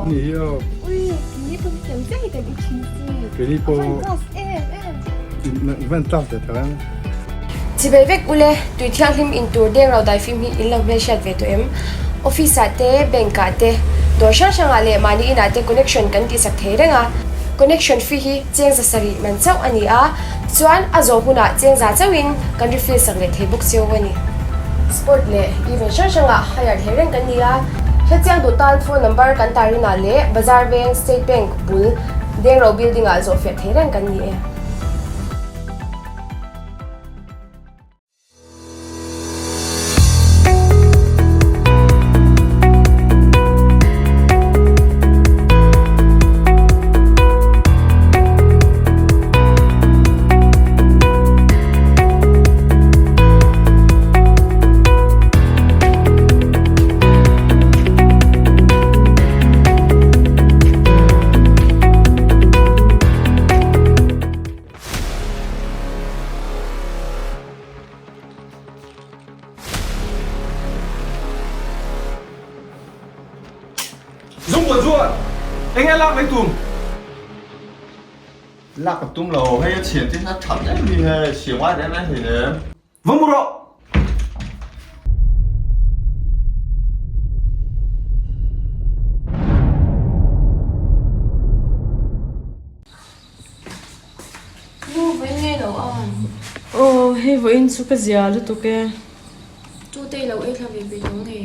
Ni hi aw. Ui, keini pawh hi tiang chiah hi kan i thin chi. Keini pawh. A van class em em. I van class ve tho em. Chibei vek ule, tui thianghlim in tur deng ro daifim hi in lo hmelhriat ve tawh em? Office ah te, bank ah te, dawr hrang hrang ah leh mahni inah te connection kan tihsak thei reng a. Connection fee hi cheng za sarih man chauh a ni a, chuan a zawh hunah cheng za chauhin kan refill sak leh thei bawk cheu a ni. Sport leh event hrang hrangah hire thei reng kan ni a, hrechiang duh tan phone number kan tarinah leh Bazar Veng State Bank bul Dengro Building ah zawhfiah thei reng kan ni e. Zungbuah chuan eng nge lak mai tum? Lak ka tum lo, hei a chhian te hian a that em hi hei, chhian ngai reng reng hlei nem. Va mu rawh! Nu vawiin nge lo an? Aw, hei vawiin chu ka zia lutuk e. Chu te i lo ei thla ve peih lo nge?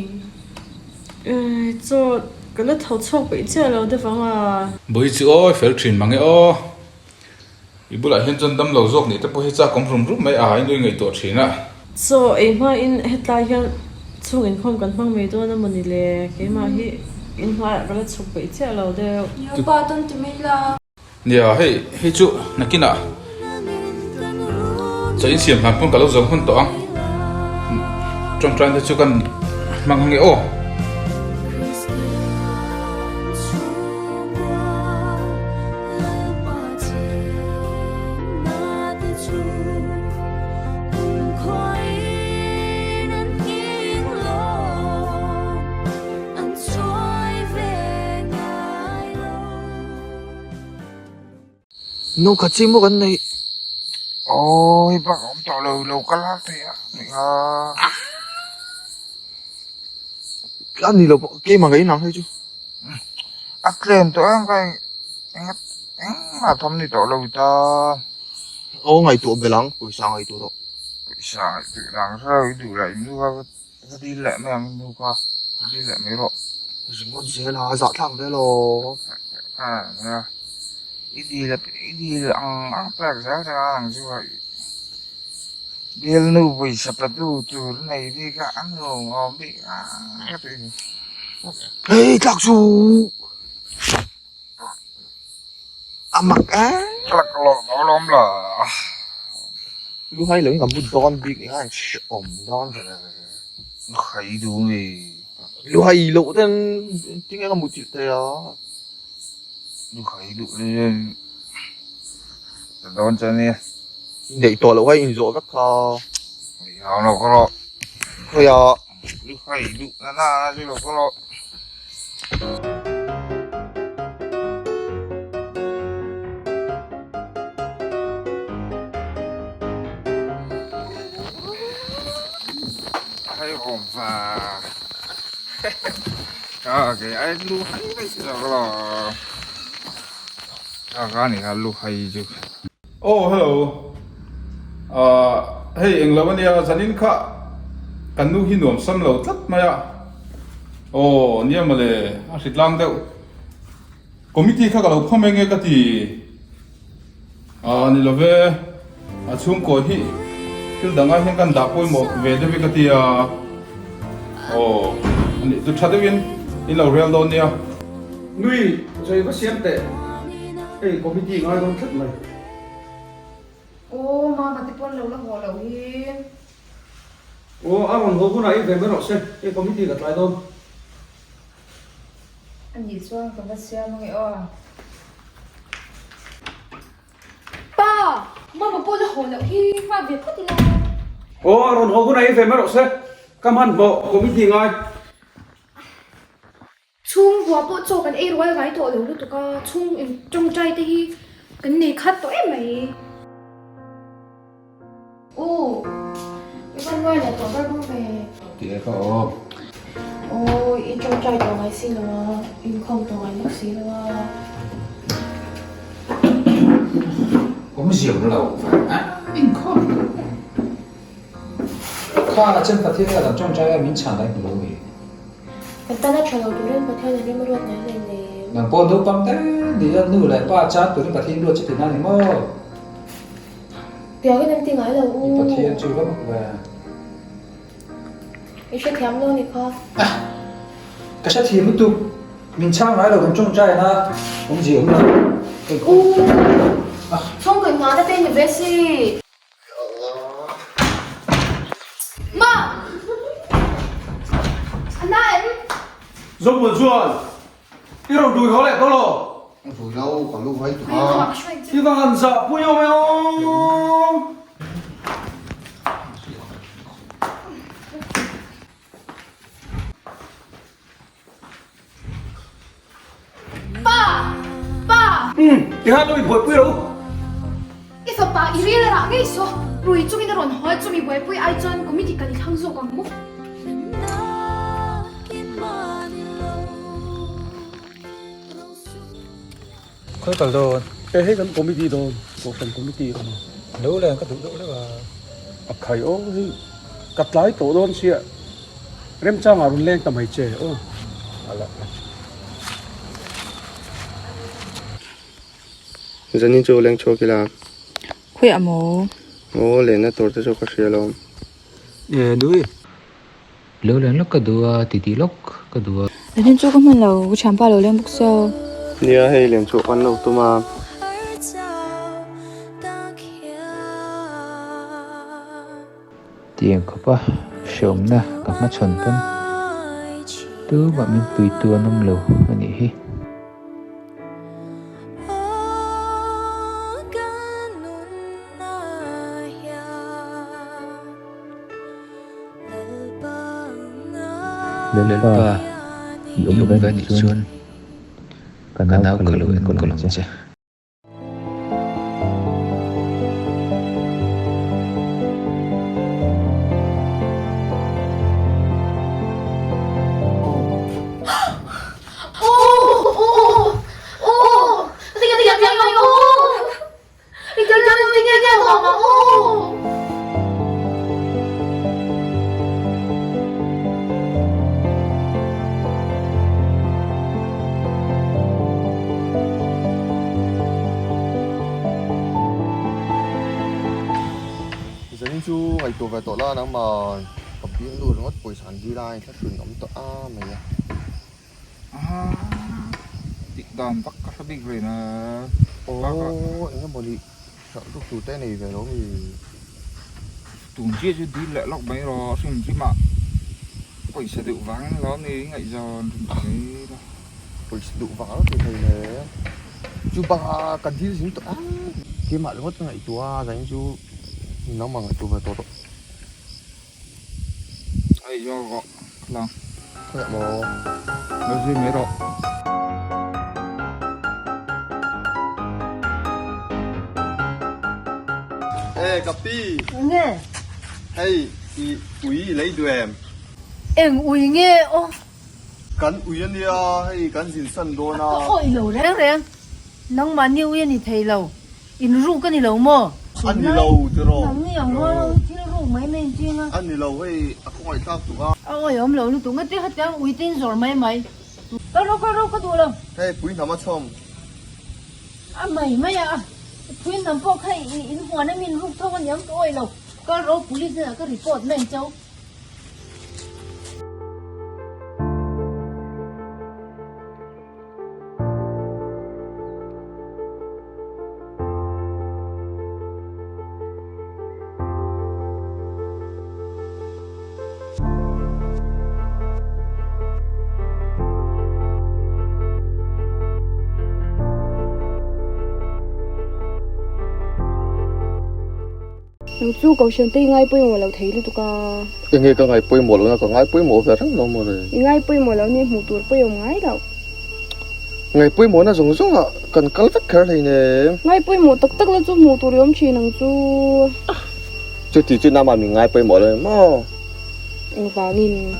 Eh, chaw ka la tho chhuak peih chiah lo deuh ang a. Bawi chu aw, fel thin mang e aw. I bulah hian chuan damlo zawk nih te pawh hi chak awm rum rum mai a, i nui ngaihtuah thin a. Chaw ei hmain hetlai hian chhung inkhawm kan hmang mai dawn a maw ni le? Keimah hi inhnuaiah ka la chhuk peih chiah lo deuh. Nia pa tawn ti mai la. Nia, hei hei chu nakinah chaw insiam hlan pawn ka lo zo hman tawh ang. Tawngtain te chu kan hmang ange aw. No khat chi maw kan neih aw hei bak a awm tawh lo lo kal har thei a nia a ni lo pawh keimah ka inang hei chu a tlem tawh em ka eng engmah tham ni tawh lo ta aw ngaihtuah belh ang pawisa ngaihtuah tawh pawisa ngaihtuah dang hre lo i duh lah i nu kha va dil leh mai ang nu kha va dil leh mai rawh ringawt zel a zahthlak vel aw a nia i dil i dil ang ang pek zel zel a ang chu a bialnu pawisa pe tu tur nei bik a an nuam awm bik a ka ti hei tlak chu a mak e tlak lo lo lawm la lu hai lo in ka mu dawn bik ni khan hrehawm dawn ve khai duh nge lu hai loh ten tinge ka muthilh thei a lu khai duh nen ka dawn che ania neih tawh loh kha inzawh vek kha hau lo ka rawh khawiah lu hai duh na na na chu lo ka rawh. Aw hello ah hei englo ania zanin kha kan nu hi nuam sam lo tlat mai a. Aw nia mawle a hrit lang deuh committee kha ka lo phawm eng nge ka ti ah ni love a chhungkaw hi thil dang ah hian kan dah pawimawh ve deuh hi ka ti a aw ani chu tha deuhin in lo rel dawn nia. Nui chawi va siam teh hei committee ngai dawn tlat mai. Aw mama te pawn lo la haw loh hi. Aw, a rawn haw hunah i ve mai rawh se, hei committee ka tlai dawn. A nih chuan ka va siam ange aw. Pa, mama pawh la haw loh hi nghak ve phawt ila. Aw, a rawn haw hunah i ve mai rawh se, ka hmanhmawh committee ngai. Chhungkua pawh chaw kan ei rual ngai tawh lo lutuk a, chhung in tawngtai te hi kan nei khat tawh em mai. U, i van ngai leh tawh ber bawk ve. Ti e ka aw. Aw, i tawngtai tawh ngai si lo a, inkhawm tawh ngai bawk si lo a. Awmzia awm lo vang a, inkhawm tawh. Kha a chen Pathian hian an tawngtai a min chhan lai hmu lo mi. Kan tan a tha lo turin Pathian in rem a ruat ngai hle nen. Nang pawh naupang te ni a nu leh pa chan turin Pathian ruat chu ti na ni maw? Tiangin an ti ngai lo u. I Pathian chu va mak ve. I hrethiam lo ni kha. Ah! Ka hrethiam lutuk. Min chhang ngai lo kan tawngtai na awmzia awm lo. U! Chhungkaw inngahna te ni ve si. Ma! A na em? Zawngbuan chuan i rawn rui haw leh tawh lo. Rui lo, ka lu hai tuk a. I va han zah pui awm e aw. Pa! Pa! Umm, tikhan lo i buaipui ro. I fapa i ril rah ngei saw, rui chungin a rawn haw a, chumi buaipui ai chuan committee kan i thlang zawk ang maw? Khawi kal dawn? E hei kan committee dawn, kohhran committee awm a. Lo leng ka duh deuh deuh a. A khai aw hei ka tlai tawh dawn sia remchangah rawn leng ta mai che aw. A la. Zanin chu leng chhuak ila. Khawiah maw? Aw lenna tur te chu ka hria lo. E nui. Lo leng lawk ka duh a, ti tih lawk ka duh a. Zanin chu ka hman lo, ka thianpa lo leng bawk sia. Nia hei leng chu an lo tum a. Tiang khawpa hreawmna ka hmachhawn pawn tumah min puitu an awm lo a nih hi. Lalpa, i awm ve anih chuan ka nau kha lo enkawl ang che. Zanin chu ngaihtuah ve tawh la nangmah ka bialnu ringawt pawisa an dil a inthlahrun awm tawh a mai a. Tih dan vak ka hre bik reng a. Aw eng emaw ni hralh ruk tur te nei ve lo mi. Tun chiah chu dil leh lawk mai rawh hrim hrim ah pawisa duh vang ni lo ni ngaihzawn hrim hrim a. Pawisa duh vang lo ti thei le. Chu bangah ka dil zing tawh a. Keimah ringawt ka ngaihtuah a zanin chu nangmah ngaihtuah ve tawh rawh. Hei zawk rawh khawlang. Khawiah maw? Lo zui mai rawh. Hey ka pi. Nge? Hei i ui i lei duh em? Eng ui nge aw? Kan ui ania hei kan zin san dawn a. Ka awih lo reng reng. Nangmahni ui a ni thei lo. In ruk a ni lo maw? A ni lo tiraw? Nang ni ang rual ho thil ruk mai mai in ching a. A ni lo hei a khawngaih thlak tuk a. A awihawm lo lutuk nga te hetiang ui te in zawr mai mai. Kal rawh kal rawh ka duh lo. Hei pui hnam a chhawm. A mai mai a, pui hnam pawh kha in huan a min ruk tho a niang ka awih lo. Kal rawh police hnenah ka report mai ang chau. Nang chu Kohhran te i ngai pawimawh lo thei lutuk a. Enge ka ngai pawimawh lohna ka ngai pawimawh ve reng lo maw le. I ngai pawimawh lo nia hmuh tur pawimawh ngai loh. Ngai pawimawhna zawng zawng ah kan kal vek kher hleinem. Ngai pawimawh tak tak la chu hmuh tur i awm thin ang chu. Chuti chu nama min ngai pawimawh lo em maw? Engvangin?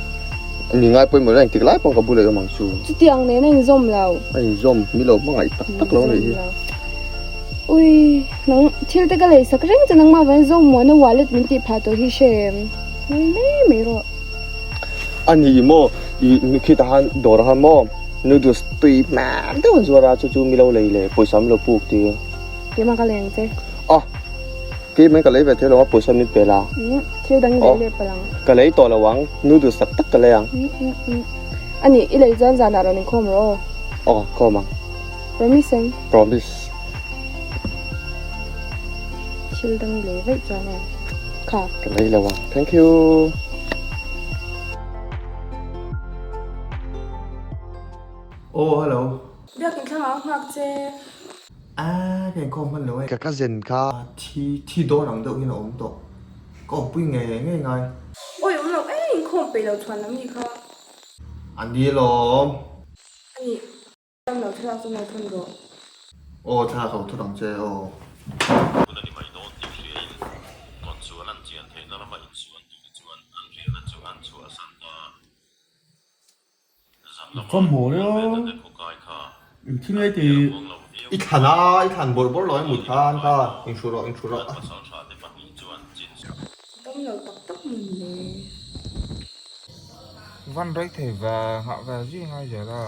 Mi ngai pawimawh lo engtik lai pawh ka bul ah i awm ang chu. Chutiang nen a inzawm lo. A inzawm, mi lo hmangaih tak tak lo anih hi. Ui, nang thil te ka lei sak reng che nangmah vangin Zomuana wallet min tih phah tawh hi hre em? Ngawi mai mai rawh. A ni maw? I khitah khan dawrah khan maw noodles tui hmel deuh an zuar a, chu chu mi lo lei leh pawisa mi lo puk tir. Keimah ka lei ang che. A! Keimah ka lei ve thei lo a, pawisa min pe la. Umm, thil dang i lei leh palh ang. Ka lei tawh lo ang, noodles tak tak ka lei ang. Umm umm umm. A nih, i lei chuan zanah rawn inkhawm rawh aw. Aw, khawm ang. Promise em? Promise. Thil dang i lei vaih chuan aw. Kha. Ka lei lo ang. Thank you. Aw, hello. Biakin thlang ah nghak che. A ka inkhawm hman lo e. Ka cousin kha thi thi dawn ang deuh hian a awm tawh. Ka awmpui ngei ngei ngai. Awi awm lo e, inkhawm peih lo chhuan lam ni kha. A ni lawm. A nih, ram lo thlalak chu ngawi thawn rawh. Aw thlalak lo thut ang che aw. Hun a ni mai dawn tih hriain tawnsual an chian theihna rama insuan duhte chuan an riahna chu an chhuahsan ta. Ka hmu reuh engthil nge tih. I thlan a, i thlan bawrh bawrh lo emawt khan kha inhru rawh inhru rawh. Dam lo tak tak mun le. Van rei thei ve, nghah ve zui ngai zel a.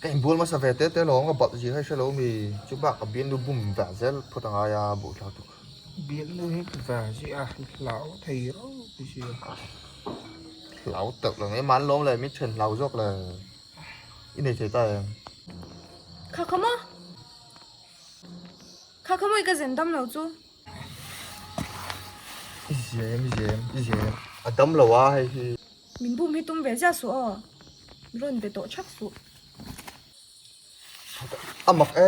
Ka inbual hmasa ve te te lawm, ka balh zir hei hre lo mi, chu bak ka bialnu bum ve zel phawt a ngai a, buhthlak tuk. Bialnu hi ve zui a, hlau thei reuh sia. Hlau teuh lo mai, man lawm le, min then hlau zawk le, i nei thei ta em? Kha kha maw? Kha kha maw i ka zen dam lo chu? I zia em, i zia em, i zia em, a dam lo a hei hi. Min bum hi tum ve ziah suh aw, rawn be tawh thak suh. A mak e.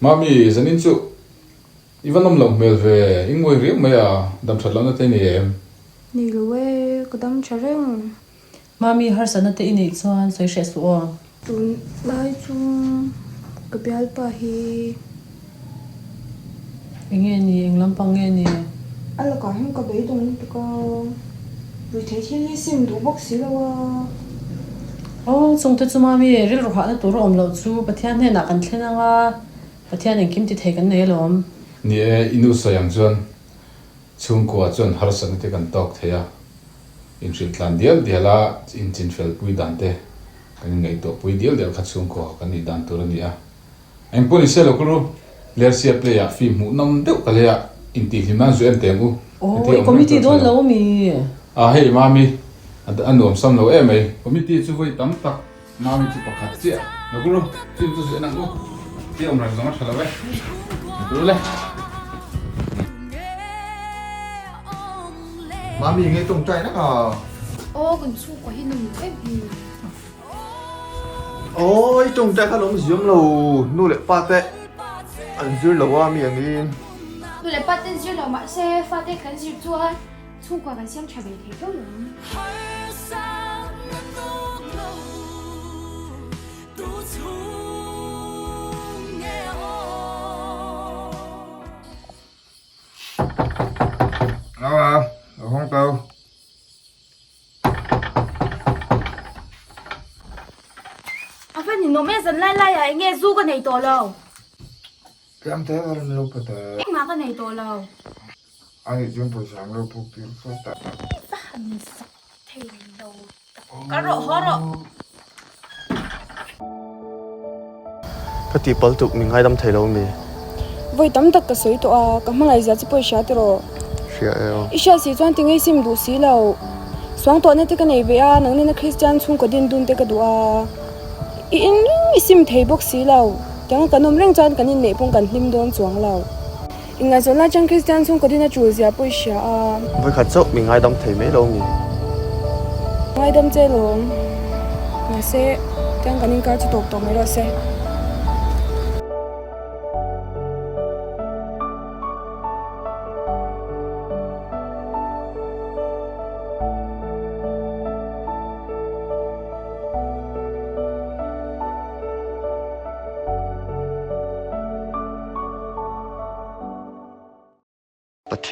Mami, zanin chu i va nawm loh hmel ve, i nguai riau mai a, dam that lohna te i nei em? Nei lo e, ka dam tha reng. Mami, harsatna te i neih chuan sawi hreh suh aw. Tun lai chu ka bialpa hi. Enge ni? Eng lampang nge ni? A lakah hian ka beidawng lutuk a, ruihtheih thil hi sim duh bawk si lo a. Aw, chungte chu mami, rilru hahna tur a awm loh chu Pathian hnenah kan thlen ang a, Pathian engkim ti thei kan nei alawm. Ni e, i nu sawi ang chuan chhungkua chuan harsatna te kan tawk thei a, inhrilh tlan dial dial a, inchinfel pui dan te kan inngaihtuah pui dial dial kha chhungkua kan nih dan tur a ni a. Engpawh ni se lo kul ru, Lersia play ah film hmuh nawm deuh ka lei a, intihhlim nan zu en teh ang u. Aw, Hetia i awm reng committee chuan dawn hre lo. lo mi? Ah hei Mami, a nuam sam lo em mai. Committee chu vawi tam tak, Mami chu pakhat chiah. Lo kul ru, film chu zu en ang u. Hetia awm reng zawng a tha lo e. Lo kul ru le. Mami nge tawngtai nak a? Aw, kan chhungkua hi nawm lo em hi. Awi tawngtai kha lawm ziam lo nu leh pa te an zir lo a mi angin. Nu leh pa te an zir lo mahse fa te kan zir chuan chhungkua kan siam tha ve thei tho lo ang. Aw, a hawng tau. A va ninawm e, zan lai laiah eng nge zu ka nei tawh lo. Tlem te ka rawn lo pe ta. Engmah ka nei tawh lo. A nih chuan pawisa an lo puk tir fo ta. Va han zak thei lo tak. Kal rawh, haw rawh. Ka tihpalh tuk min ngaidam thei lo mi? Vawi tam tak ka sawi tawh a, ka hmangaih zia chu pawh i hria tiraw? Hria e aw. I hria si chuan ti ngei sim duh si lo. Suangtuahna te ka nei ve a, nang nena Kristian chhungkaw din dun te ka duh a. I in reng i sim thei bawk si lo. Tianga kan awm reng chuan kan inneih pawh kan hlim dawn chuang lo. Inngaihzawn lai chuan Kristian chhungkaw din a tul zia pawh i hria a. Vawikhat chauh mi ngaidam thei mai lo mi. Ngaidam che lawm. Mahse, tiang kan inkar chu tawp tawh mai rawh se.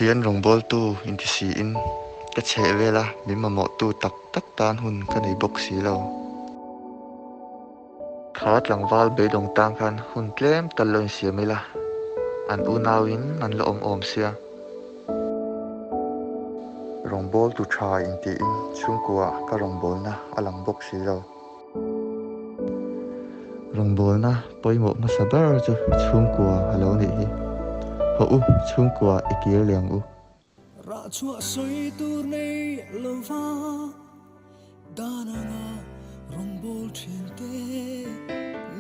Pathian rawngbawltu inti siin ka chheh vel a, min mamawhtu tak tak tan hun ka nei bawk si lo. Kha tlangval beidawng tan khan hun tlem tal lo insiam ila, an unauin an la awm awm sia. Rawngbawltu tha intiin chhungkua ka rawngbawlna a lang bawk si lo. Rawngbawlna pawimawh hmasa ber chu chhungkua a lo nih hi. Hawh u, chhungkua i kir leh ang u. Rah chhuah sawi tur nei lova dan anga rawngbâwl ṭhinte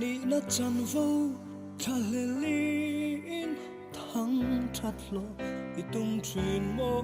nihna chanvo thlahlelin thang ṭhat hlawh i tum ṭhin maw?